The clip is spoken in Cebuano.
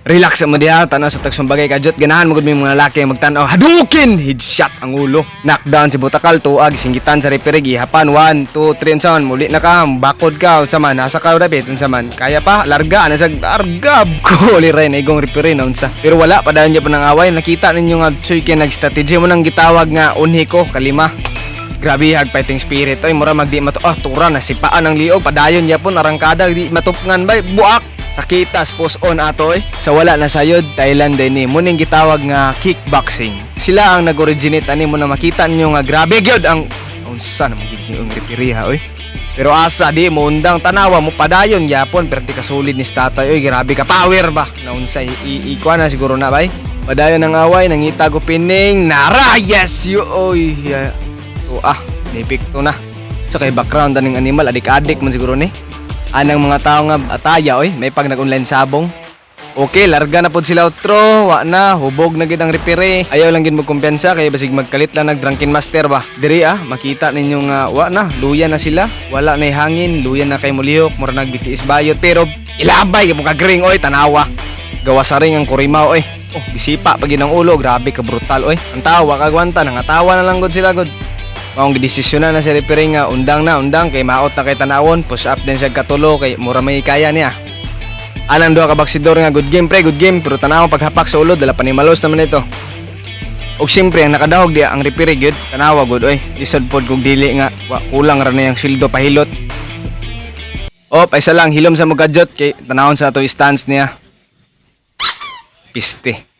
Relax mo diha, tanaw sa tagsumbagay kadyot, ganahan mo gud may mga lalaki ang magtan-aw. Hadouken! Headshot ang ulo. Knockdown si Butakal, tuag, singgitan sa referee, gihapan, 1, 2, 3, unsa man, muli na ka, bakod ka, unsa man, nasa ka rapit, unsa man, kaya pa, larga, ana sa larga, kuli rin, igong referee na unsa. Pero wala, padayon niya pa ng away, nakita ninyo nga, Chuy kay nag-strategy mo nang gitawag nga, unhi ko, kalima. Grabe hag fighting spirit oy, mura magdi mato, ah, tura na sipaan ang liog, padayon yapon arangkada, di matupngan bay, buak. Sakitas post on ato eh. Sa wala na sayod, Thailand din ni. Muning gitawag nga kickboxing. Sila ang nag-originate ani mo na makita ninyo nga grabe gyud ang unsa naman gid ni ang referee ha oy. Pero asa di mo undang, tanawa mo padayon yapon pero di ka solid ni tatay oy, grabe ka power ba. Naunsa ikuha na siguro na bay. Padayon ang away, nangita ko pining nara, yes you oy. Yeah. Oh, ah, nipikto na. Sa kay background aning animal adik-adik man siguro ni. Anang mga tao nga ataya oy, may pag nag-online sabong. Okay, larga na pod sila outro, wa na, hubog na gid ang referee. Ayaw lang gid mo kumpiyansa kay basig magkalit lang nag drunken master ba. Diri ah, makita ninyo nga wa na, luya na sila. Wala na hangin, luya na kay mulihok, mura nag BTS bayot pero ilabay mo kagring oy, tanawa. Gawa sa ring ang kurimaw oy. Oh, gisipa pag ang ulo, grabe ka brutal oy. Ang tawa kagwanta, nangatawa na lang gud sila gud. Maong gidesisyonan na si referee nga undang na undang kay maot na kay tanawon, push up din siya katulo kay mura may kaya niya. Alang duha ka baksidor nga good game pre, good game, pero tanaw paghapak sa ulo, dala pa ni malos naman ito. Og siyempre ang nakadahog diya ang referee gyud, tanawa gud oy. Lisod pod kog dili nga wa, kulang ra na yang sweldo pahilot. Oh, paisa lang hilom sa mugadyot kay tanawon sa ato stance niya. Piste.